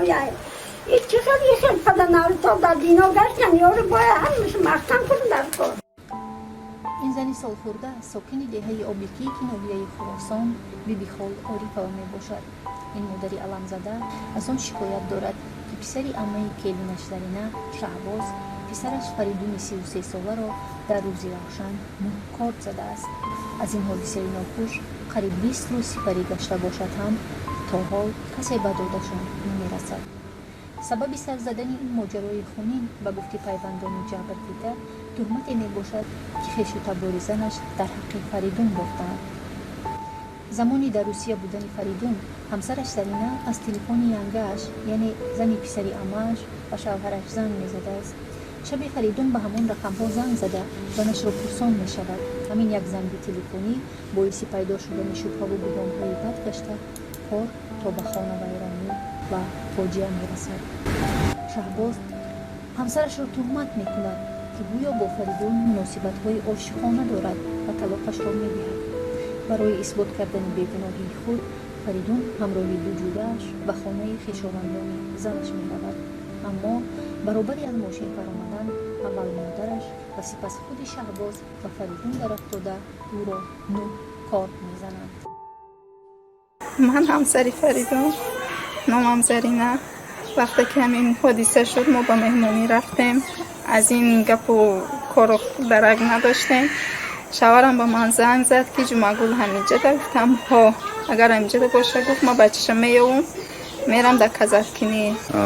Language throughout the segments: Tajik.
бегунояй. И чӣ хел ихел паданар то дар дино гаштан, ёру боя ҳамаша маҳкам кун дар кор. Ин зани солхӯрда сокини деҳаи Обикики ноҳияи Хуросон Бибихол Орифова мебошад. Ин модари аламзада аз он шикоят дорад, ки писари аммаи келинаш Зарина, Шаҳбоз, писараш Фаридуни 33-соларо дар рӯзи равшан нӯҳ корд задааст. Аз ин ҳодисаи нохуш қариб 20 рӯз сипарӣ гашта бошад ҳам, то ҳол касе ба додашон намерасад. Сабаби сар задани ин моҷарои хунин, ба гуфти пайвандони ҷабрдида, туҳмате мебошад, ки хешу табори занаш дар ҳаққи Фаридун бофтаанд. Замони дар Русия будани Фаридун ҳамсараш Зарина аз телефони янгааш, яъне зани писари аммааш, ба шавҳараш занг мезадааст. Шаби Фаридун ба ҳамон рақамҳо занг зада, занашро пурсон мешавад. Ҳамин як занги телефонӣ боиси пайдо шудани шубҳаву гумонҳои бад гашта, кор то ба хонавайронӣ ва фоҷиа мерасад. Шаҳбоз ҳамсарашро туҳмат мекунад, ки гӯё бо Фаридун муносибатҳои ошиқона дорад, ва талоқашро медиҳад. Барои исбот кардани бегуноҳии худ Фаридун ҳамроҳи ду ҷурааш ба хонаи хешовандони занаш меравад, аммо баробари аз мошин фаромадан аввал модараш ва сипас худи Шаҳбоз ба Фаридун дарафтода, ӯро нӯҳ корд мезананд. Ман ҳамсари Фаридун, номам Зарина. Вақте ки ҳамин ҳодиса шуд, мо ба меҳмонӣ рафтем. Аз ин гапу кору дарак надоштем. Шавҳарам ба ман занг зад, ки Ҷумъагул ҳаминҷада. Гуфтам: «Ҳо, агар ҳаминҷада боша», гуфт, «ма бачаша меёвум, мерам дар казаткинӣ».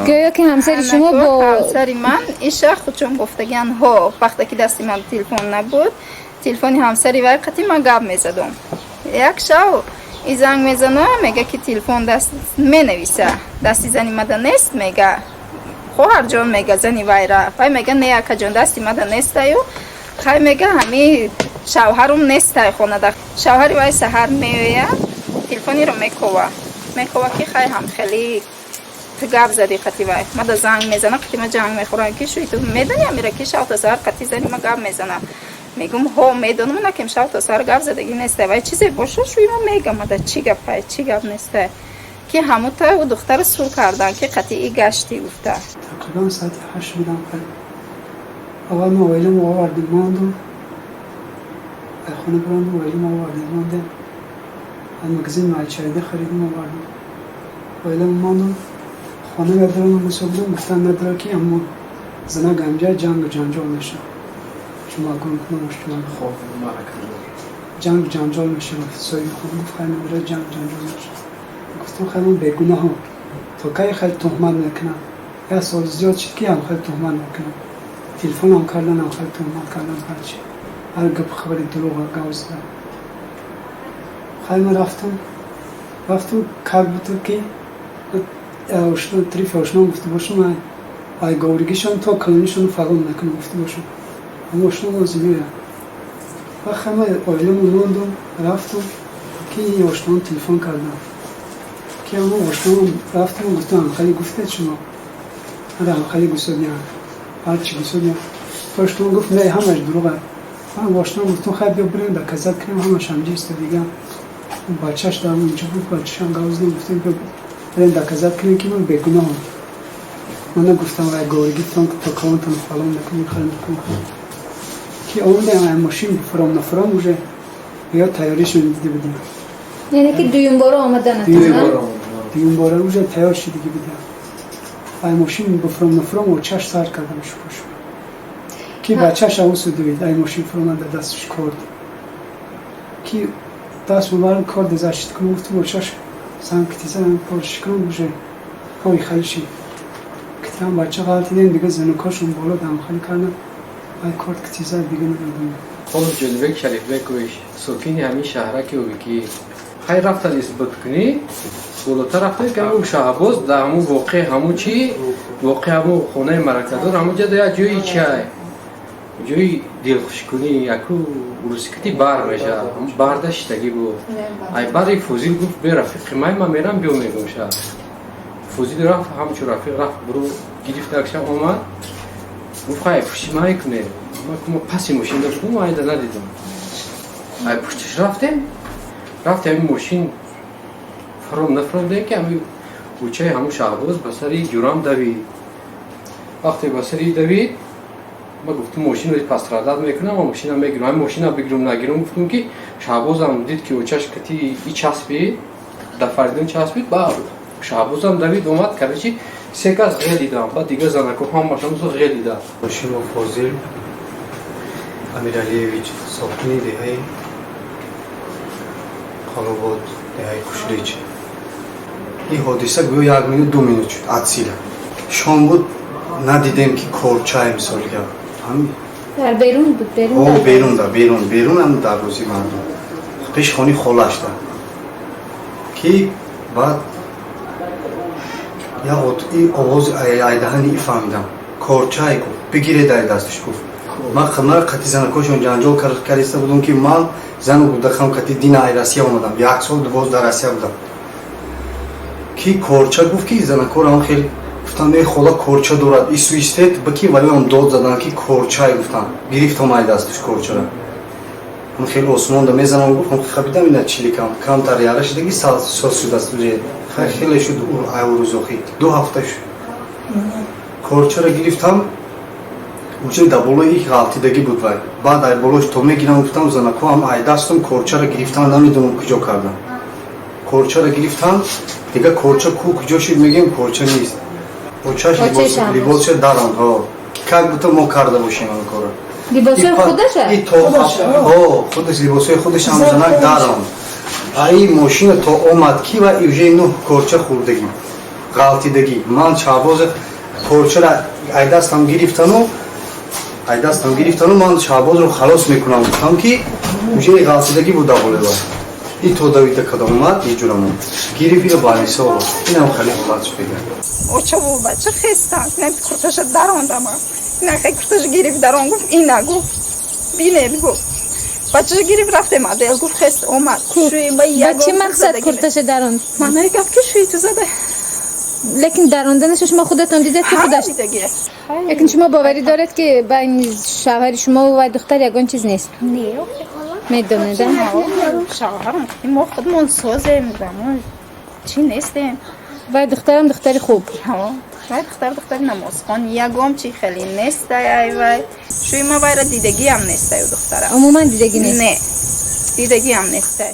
Гӯё ки ҳамсари шумо бо Ҳамсари ман иша худшон гуфтагиан. Ҳо, вақте ки дасти ман телефон набуд, телефони ҳамсари вай қати ман гап мезадум. Як шав и занг мезана, мега, ки телефон даст менависа, дасти зани мада нест. Мега: «Хоҳарҷон», мега, «зани вайра». Вай мега: «Не, акаҷон, дасти мада нестаю». Хай, мега, ҳами шавҳарум нестай хонада. Шавҳари вай саҳар меоя, телефониро мекова, мекова, ки хай, ҳам хеле ту гап зади қати вай. Мада занг мезана, қати ма ҷанг мехӯрам, ки шӯи ту медони амира, ки шав то саҳар қати зани ма гап мезана. Мегум: «Ҳо, медонам, накем шав то саҳар гап задагӣ нестай. Вай чизе боша, шӯи ма мегам мада, чӣ гапай, чӣ гап нестай», ки ҳамута ӯ духтара сур кардан, ки қати и гашти гуфта. Тақрибан соати 8 будам. Аввал мо оиламо овардем, мондум, хона бирондум, оиламо овардем, мондем. Аз магазин майчайда харидем, овардем, оиламо мондум. Хона медаронам, мусобидам, гуфтан надора, ки аммо зана ганҷа ҷангу ҷанҷол меша. Ҷумъагул номаш Ҷумъагул, ҷангу ҷанҷол меша. Соҳиби хона гуфт: «Хай, надора, ҷанг ҷанҷол меша». Гуфтам: «Хай, ман бегуноҳам, то кай хеле туҳмат мекунам?» Як сол зиёд шуд, ки ҳам хеле туҳмат мекунам, телефонам карданам, хеле туҳмат кардан, ҳарчи, ҳар гап, хабари дурӯға гап зада. Хай, ман рафтам, как будто ки триф ошно гуфта бошам, ай говригишон то калонишон фалон накунам гуфта бошам, ама ошно лозимия. Ва хай, ман оиламо мондум, рафтам, ки ошноам телефон кардам, ки ама ошноам рафтам, гуфтам: «Хеле гуфтед шумо, ҳам хеле гусодиям, ҳарчи гусодиям». Ошноам гуфт: «Не, ҳамаш дурӯға». Ман ошноам гуфтам: «Хай, биё, бирем, доказать кунем, ҳамаш ҳамҷиста дига». Бачаш дар онҷо буд, бачашам гап задем, гуфтем: «Биё, бирем, доказать кунем, ки ман бегуноҳам. Ман нагуфтам вай говригитон то калонтон фалон накунем, хеле накунем». Ки омадем, мошин фуром нафуром, уже ё тайёришон дида будем. Яъне ки дуюмбора омаданатон? Дуюмбора уже тайёр шудагӣ будем. Ай мошин бифуром нафуром, очаш сар кардам, шукр, ки бачаш авусу дуид. Ай мошин фуромада, дасташ корд, ки даст мебарам, корд зашит кунам. Гуфтам: «Очаш сан китиза корши кунам». Уже пои халиши китам, бача ғалтидем, дига занукошон боло дамхали кардам, ай корд китиза, дига намедонам. Холо Ҷонибек Шарифбекович, сокини ҳамин шаҳраки Обикӣ. Хай, рафтан исбот кунӣ, болотар рафтем, ки ҳамун Шаҳбоз дар ҳамун воқеъ, ҳамун чи воқеъ, ҳамун хонаи маракадор, ҳамун ҷа як ҷои чай, ҷои дилхушкунӣ, яку русикати бар мешавад, барда шиштагӣ буд. Ай бари Фозил гуфт: «Бе, рафиқи май, ман мерам, биё». Мегум, ша Фозил рафт, ҳамчун рафиқ рафт, буру гирифт, акша омад, гуфт: «Хай, пушти май кунем». Ма паси мошин будум, айда надидам. Ай пуштиш рафтем, ҳамин мошин фуром нафуромдем, ки ҳами Учаи ҳамун Шаҳбоз ба сари ҷурам давид. Вақте ба сари давид, ма гуфтум, мошинро пострадать мекунам ва мошина мегирам. Ҳамин мошина бигирум, нагирум, гуфтум, ки Шаҳбозам дид, ки очаш кати и часпид, да Фаридун часпид. Ба Шаҳбозам давид, омад. Короче, се кас ғелидам, баъд дигар занако ҳамашон ғелида. Ҳошимов Фозил Амиралиевич, сокини деҳаи Холобод, деҳаи Кушрич. Ин ҳодиса гӯё як минут, 2 минут шуд от силы. Шом буд, надидем, ки корчае, мисоли гап. Дар берун буд, берун? О, берун, да, берун, берун, ам дарвози мардум, пеши хони холашда, ки баъд як и овози айдаҳани и фаҳмидам. Корчае, гуфт, бигиред ай дасташ, гуфт. Ман мара қати занакошон ҷанҷол кариста будам, ки ман зану гудахам қати дина ай Россия омадам, як сол боз дар Россия будам, ки корча, гуфт, ки занакорам хел гуфтам, э, хола, корча дорад, ису истед ба ки валиам дод задан, ки корчай, гуфтам, гирифтам ай дасташ корчара. Ҳам хеле осмонда мезанам, гуфт, ҳам хабидам, ина чиликам камтар яра шудаги, соз шудааст, хеле шуд. Ай рӯзохи 2 ҳафта шуд, корчара гирифтам, уҷа да болои ғалтидагӣ буд. Вай баъд ай болош то мегирам, гуфтам, занако ҳам ай дастам корчара гирифтам, намедонам куҷо кардам. Корчара гирифтам, дига корча ку, куҷо шуд, мегӯем, корча нест. Очаш либосша даронд, как будто мо карда бошем ан кора. Либосҳои худаша? Худаш, либосҳои худаш ҳам занак даронд. Аи мошина то омад, ки ва уже нӯҳ корча хӯрдагӣ, ғалтидагӣ. Ман Шаҳбоза корчара ай дастам гирифтану, ай дастам гирифтану, ман Шаҳбозро халос мекунам, гуфтам, ки уже ғалтидагӣ буда болева. И то давида кадом омад, иҷурамон гирифт, ира балнисо. Инам хеле ҳолат шуд дига. Очаву бача хестан, курташа дарондама, ина курташа гирифт, дарон, гуфт, ина, гуфт, бинед, гуфт, бачаша гирифт, рафтем адел, гуфт, хест омад. Ба чӣ мақсад курташа даронд? Манаи гап, ки шӯи ту зада. Лекин даронданаша шумо худатон дидед, ки худаш? Лекин шумо боварӣ доред, ки байни шавҳари шумо ва духтар ягон чиз нест? Не. Медонед? Шавҳарам, мо худмон созем, мо чӣ нестем. Вай духтарам духтари хуб? Вай духтар, духтари намозхон, ягом чи хеле нестай. Ай вай шӯи ма вайра дидагиам нестай, духтара. Умуман дидагӣ нест? Не, дидагиам нестай.